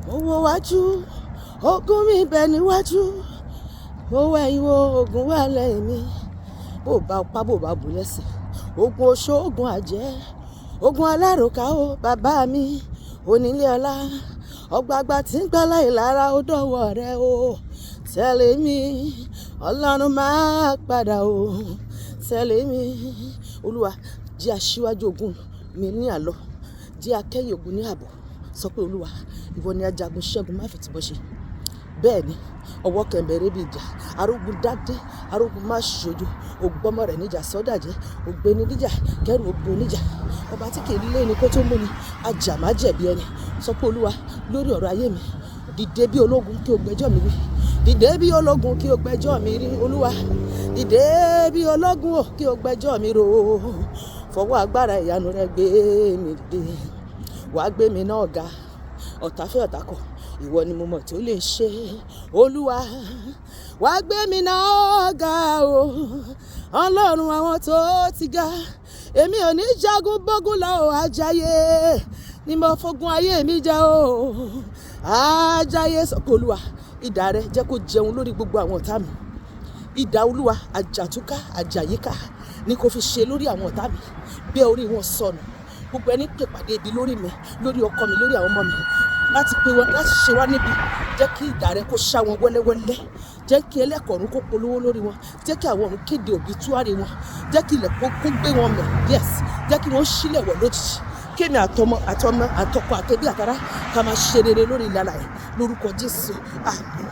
Mo wo wájú, ogun mi bẹ níwájú. Mo wo ẹ̀yìn wo, ogun wà lẹ́yìn mi. Bó bá pa bó bá bù lẹ́sẹ̀. Ogun oṣó, ogun àjẹ́, ogun aláròká o, bàbá mi, onílé ọlá. Ọ̀gbàgbà tí ń gbá láì lára ó dọ̀wọ́ rẹ o. Tẹ̀lé mi, Ọlọ́run máa padà o. Tẹ̀lé mi. Olúwa, jẹ́ aṣíwájú ogun mi ní àlọ́. Jẹ́ akẹ́yìn ogun ní ààbò. Sọ pé Olúwa, ìwọ ni ajagun ṣẹ́gun má fi tìbọn ṣe. Bẹ́ẹ̀ ni, ọwọ́ kẹ̀mbẹ̀rẹ̀ bí ìjà, arógun dádé, arógun má ṣojo, ògbọ́mọ rẹ̀ níjà sọ́dàjẹ́, ògbéni níjà, kẹ́rù ògbó níjà. Ọba tí kì í lé ni kó tó mú ni, ajá má jẹ̀bi ẹni. Sọ pé Olúwa, lórí ọ̀rọ̀ ayé mi, dìde bí ológun kí o gbẹ́jọ́ mi wí. Dìde bí ológun kí o gbẹ́jọ́ mi rí. Olúwa, dìde bí ológun o kí o gbẹ́jọ́ mi rò. Fọwọ́ agbára ìyanu rẹ gbé mi dìde. Wàá gbé mi náà ga. Ọ̀tá fẹ́ ọ̀tá kọ̀, ìwọ ni mo mọ̀ tó lè ṣe. Olúwa, wàá gbé mi náà ga o. Ọlọ́run àwọn tó ti ga. Èmi ò ní jagun bógun lọ o, ajáyé ni mo fogun ayé mi jà o. Ajáyé sọ pé Olúwa, idà rẹ jẹ́ kó jẹun lórí gbogbo àwọn ọ̀tá mi. Idà Olúwa, àjàtúká, àjàyíká ni kò fi ṣe lórí àwọn ọ̀tá mi. Bẹ́ orí wọn sọnù. Gbogbo ẹni pè pàdé ibi lórí mi, lórí ọkọ mi, lórí àwọn ọmọ mi, láti pé wọn, láti ṣe wá níbi. Jẹ́ kí idà rẹ kó ṣá wọn wẹ́lẹ́wẹ́lẹ́. Jẹ́ kí ẹlẹ́kọ̀ọ́run kó polówó lórí wọn. Jẹ́ kí àwọn ọ̀run kéde obituary wọn. Jẹ́ kí ilẹ̀ kó gbé wọn mì. Yes. Jẹ́ kí wọ́n sílẹ̀ wọ̀ lójijì. Kí èmi àtọmọ, àtọmọ, àtọkọ, àtẹbí, àtará ká máa ṣe rere lórí ilẹ̀ alààyè lórúkọ Jésù. Àmín.